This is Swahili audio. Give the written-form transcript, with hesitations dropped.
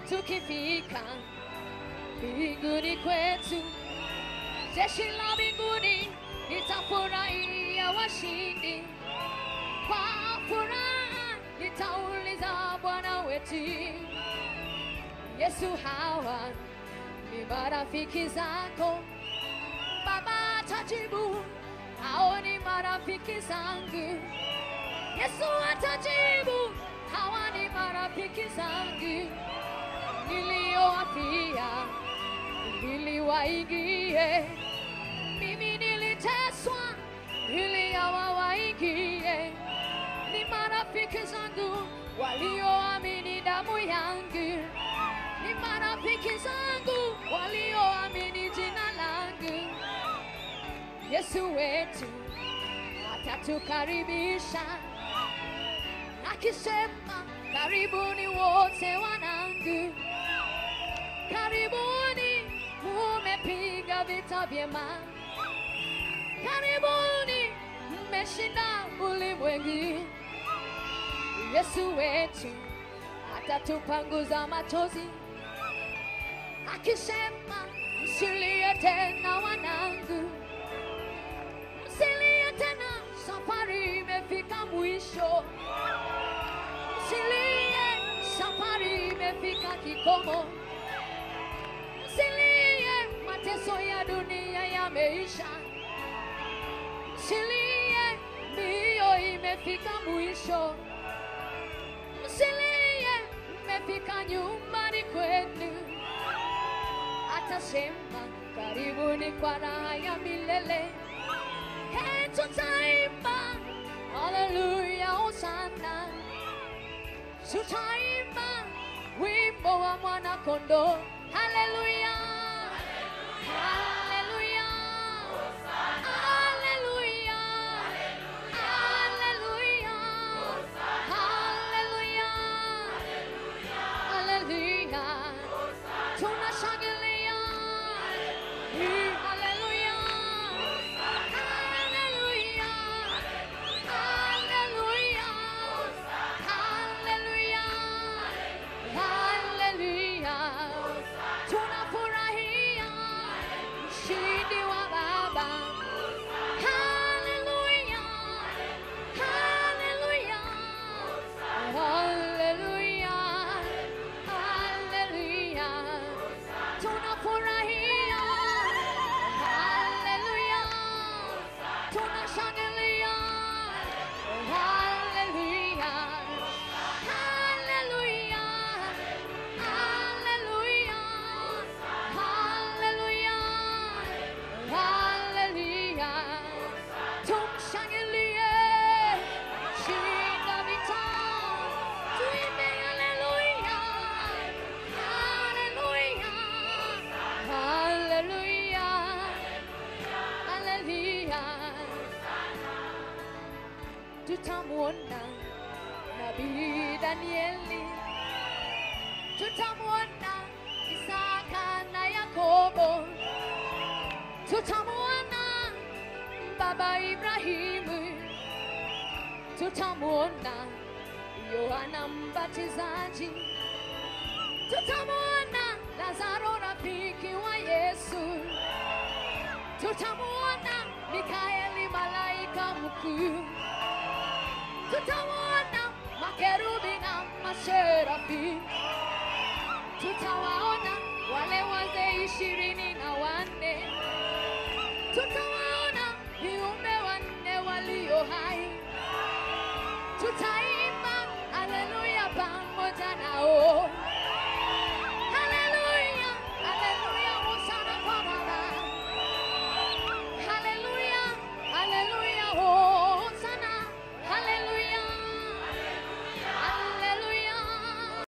Tukifika mbinguni kwetu, jeshi la mbinguni litafurahia washindi. Kwa furaha litauliza Bwana wetu, Yesu, hawa ni marafiki zako. Baba atajibu, hao ni marafiki zangu. Yesu atajibu, hawa ni marafiki zangu niliowafia ili waingie. Mimi niliteswa ili hawa waingie. Ni marafiki zangu walioamini damu yangu. Ni marafiki zangu walioamini jina langu. Yesu wetu atatukaribisha akisema, karibuni wote wanangu, karibuni, mumepiga vita vyema, karibuni, mmeshinda ulimwengu. Yesu wetu atatupanguza machozi akisema, msilie tena wanangu, msilie tena, safari imefika mwisho. Msilie, safari imefika kikomo. Msilie, mateso ya dunia yameisha. Msilie, mbio imefika mwisho. Msilie, mmefika nyumbani kwenu. Atasema, karibuni kwa raha ya milele. Hey, tutaimba haleluya, hosana. Tutaimba wimbo wa mwana kondoo. Haleluya, haleluya, haleluya, haleluya, haleluya, haleluya. Tunashangilia, haleluya, haleluya, haleluya, haleluya, haleluya. Tunafurahia ushindi wa Baba. Haleluya, haleluya, haleluya, haleluya. Tunafurahia, haleluya, tunashangilia, haleluya, haleluya, haleluya, haleluya, haleluya. Tumshangilie, shinda vita, tuimbe haleluya, haleluya, haleluya, haleluya. Tutamuona Nabii Danieli, tutamuona Isaka na Yakobo, tutamuona Baba Ibrahimu, tutamuona Yohana Mbatizaji, tutamuona Lazaro rafiki wa Yesu, tutamuona Mikaeli malaika mkuu, tutawaona makerubi na maserafi, tutawaona